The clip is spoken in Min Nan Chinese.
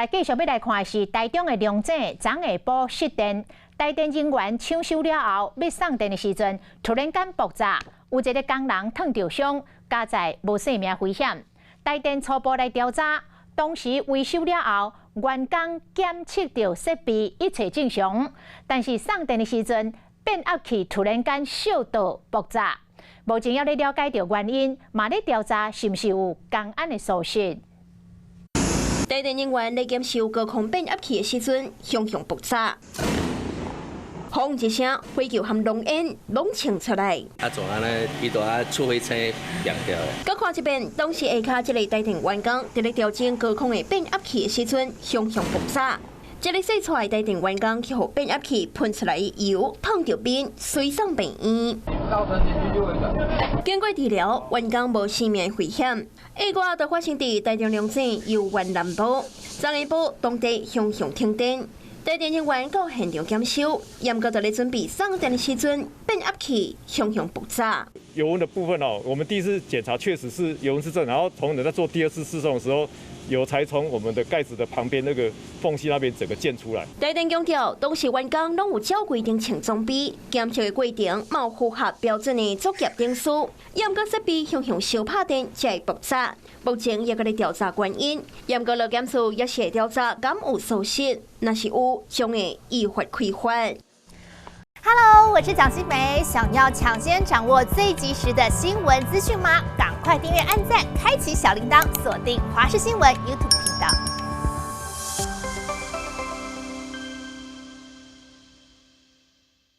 來繼續欲來看的是台中的龍井，昨下晡失電，台電人員搶修了後，欲送電的時陣，突然間爆炸，有一个工人燙著傷，佳在無性命危險。台電初步來調查，當時維修了後，員工檢測著設備一切正常，但是送電的時陣，變壓器突然間燒到爆炸。目前猶咧了解著原因，嘛咧調查是毋是有工安的疏失。台電人員咧檢修高空變壓器的時陣，熊熊爆炸，轟一聲，火球和濃煙攏衝出來。啊，做按呢，伊就啊出火車驗掉。閣看這邊，當時下跤這个台電員工佇咧調整高空的變壓器的時陣，熊熊爆炸。這个洗出來台電員工去予變壓器噴出來的油燙著面，隨送病院。經過治療，員工無生命危險。意外就發生佇台中龍井油灣南部，昨下晡當地熊熊停電，台電人員到現場檢修，嚴格佇咧準備送電的時陣，變壓器熊熊爆炸。油溫的部分哦，我們第一次檢查確實是油溫是正，然後同仁在做第二次試送的時候，油才從我們的蓋子的旁邊那個縫隙那邊整個濺出來。台電強調，當時員工攏有照規定穿裝備，檢測的過程嘛有符合標準的作業程序，毋過設備熊熊燒拍電才會爆炸。目前也閣咧調查原因，毋過勞檢署也是會調查敢有疏失，若是有，將會依法開罰。 Hello，我是蔣新梅，想要搶先掌握最及時的新聞資訊嗎？趕快訂閱、按讚、開啟小鈴鐺，鎖定華視新聞 YouTube 頻道。